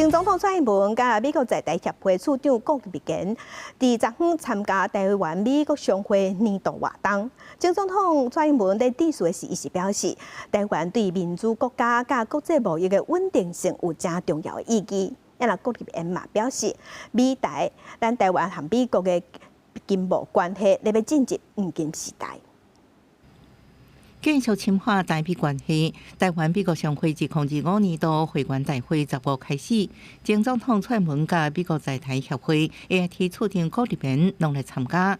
前總統蔡英文佮美國在台協會處長郭立堅，佇昨昏參加台灣美國商會年度活動。前總統蔡英文佇致辭時，伊是表示，台灣對民主國家佮國際貿易的穩定性有誠重要的意義。啊，郭立堅嘛表示，美台咱台灣和美國的經貿關係咧欲進入黃金時代。繼續深化台美關係，台灣美國商會2025年度會員大會15開始，前總統蔡英文佮美國在台協會 AIT 處長郭立堅攏來參加。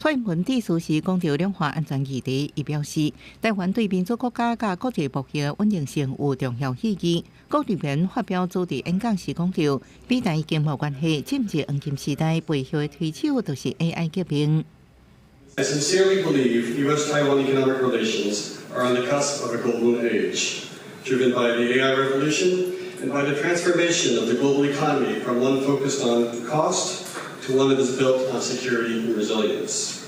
蔡英文致辭時講到兩岸安全議題，伊表示，台灣對民主國家佮國際貿易穩定性有重要意義。郭立堅發表主題演講時講到，美台經貿關係進入黃金時代背後的推手就是 AI 革命。 I sincerely believe U.S.-Taiwan economic relations are on the cusp of a golden age, driven by the AI revolution and by the transformation of the global economy from one focused on cost to one that is built on security and resilience.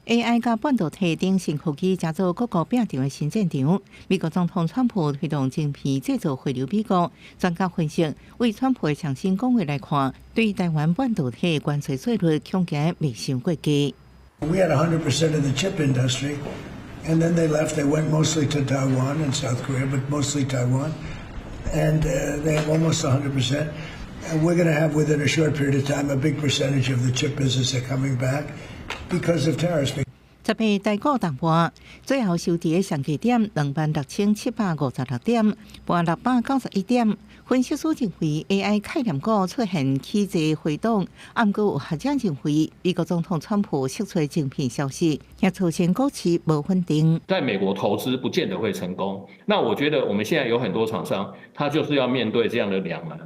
AI 佮半導體等新科技，成做各國拚場的新戰場。美國總統川普推動晶片製造回流美國，專家分析，為川普的上新講話來看，對台灣半導體關稅稅率恐驚袂傷過低。 We had 100% of the chip industry, and then they left. They went mostly to Taiwan and South Korea, but mostly Taiwan. And they have almost 100%. And we're going to have, within a short period of time, a big percentage of the chip business are coming back because of tariffs. 18台股重盤，最後收佇上低點26,756點，盤691點。分析師認為 AI 概念股出現起勢回檔，毋過有學者認為，美國總統川普釋出晶片消息，也造成股市無穩定。在美國投資不見得會成功。那我覺得我們現在有很多廠商，他就是要面對這樣的兩難，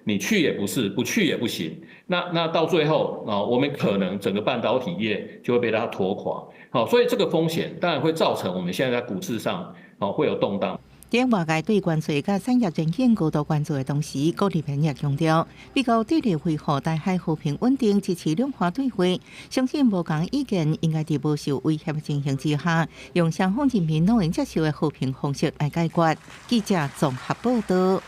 你去也不是，不去也不行。那到最後啊，我們可能整個半導體業就會被它拖垮。好，所以這個風險當然會造成我們現在在股市上啊會有動盪。佇外界對關稅佮產業前景高度關注的同時，郭立堅也強調，美國致力維護台海和平穩定，支持兩岸對話，相信無仝意見應該佇無受威脅的情形之下，用雙方人民攏會接受的和平方式來解決。記者綜合報道。